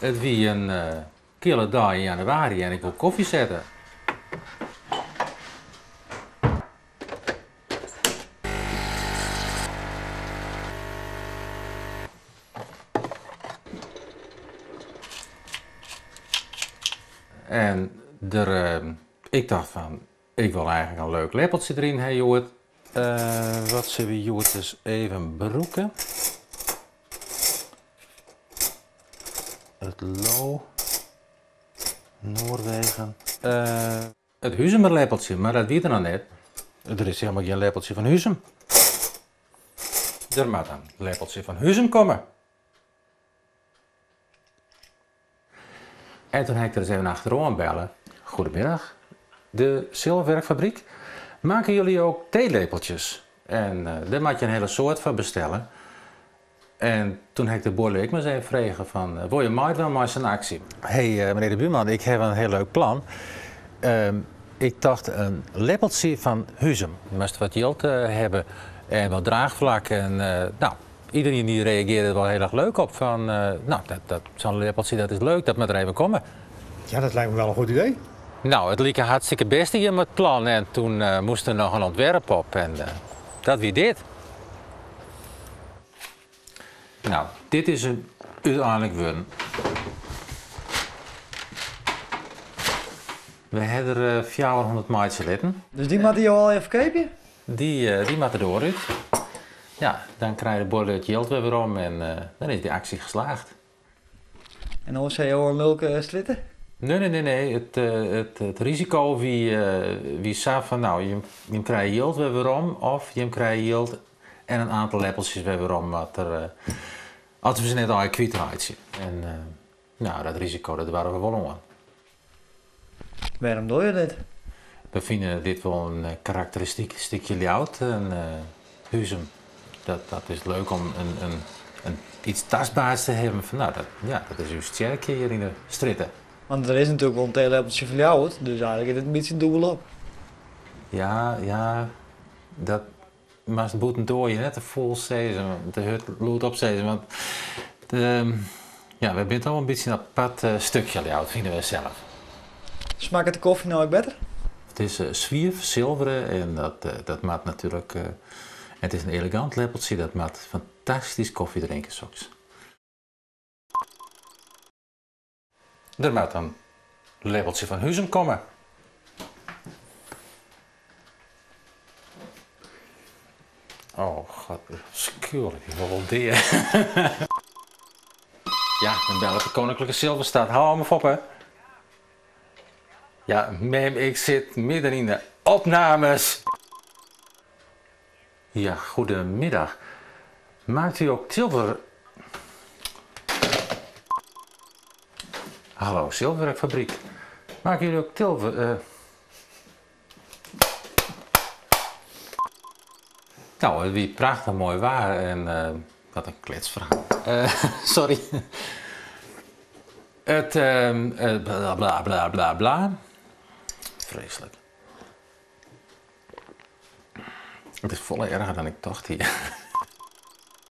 It wie in kille dei yn jannewaarje en ik woe kofje sette. En der, ik tocht fan, ik wol eigenlik in leuk leppeltsje deryn ha hjoed. Wat sille we hjoed ris even brûke? It Loo, Noarwegen. It Huzumer leppeltsje, mar dat wie der noch net. Der is helemaal gjin leppeltsje fan Huzum. Der moat in leppeltsje fan Huzum komme. En toen ha ik der ris even achteroan belle. Goedemiddag, de Zilverwerkfabriek. Maken jullie ook theelepeltjes? En dêr moat je in hiele soad foar bestelle. En toen ha ik de buorlju ek mar ris even frege fan, wolle je meidwaan mei sa'n aksje? Hey, menear de buurman, ik haw in hiel leuk plan. Ik tocht in leppeltsje fan Huzum. Moatst wat jild hawwe en wat draachflak. En nou, iedereen die reagearde der wol hiel erch leuk op. Fan, nou, dat, sa'n leppeltsje dat is leuk, dat moat der even komme. Ja, dat lijkt me wel een goed idee. Nou, it like hartstikke bêst hjir mei it plan. En toen moast der noch in ûntwerp op en dat wie dit. Nou, dit is 'm úteinlik wurden. We ha der 400 meitsje litten. Dus dy moatte jo allegear ferkeapje? Dy, dy moatte der út. Ja, dan krije de buorlju it jild wer werom en dan is dy aksje geslaagd. En oars ha jo in lulke strjitte? Nee, nee, nee, nee. It risiko wie, wie sa fan, nou, jim krije jild wer werom of jim krije jild en in oantal leppeltsjes wer werom wat der, as we se net allegear kwytreitsje. En nou, dat risiko dat doarre we wol oan. Wêrom dogge jo dit? We fine dit wol in karakteristyk stikje Ljouwert en Huzum. Dat, dat is leuk om in iets tastbaars te hawwen. Fan, nou, dat, ja, dat is ús tsjerkje hjir yn de strjitte. Want der is natuerlik wol in teelepeltsje fan Ljouwert, dus eigenlik is it in bytsje dûbel op. Ja, ja, dat moatst bûtendoar je net te fûl sizze, te hurd lûdop sizze, want de, ja, wy binne toch wol in bytsje in apart stikje Ljouwert, fine wy sels. Smakket de kofje no ek better? It is swier fersilvere en dat, dat moat natuerlik. It is in elegant leppeltsje, dat moat fantastysk kofje drinke soks. Der moat in leppeltsje fan Huzum komme. Oh god, skuorlik, ik wol wol dea. Ja, dan bellet de Koninklijke Zilverstad. Hallo, mei Foppe. Ja, mem, ik sit midden yn de opnames. Ja, goedemiddag. Maakt u ook zilver... Hallo, zilverwerkfabriek. Maken jullie ook zilver... Nou, it wie prachtich moai waar en wat in kletsferhaal. Sorry. It bla bla bla bla. Freeslik. It is folle erger dan ik tocht hie.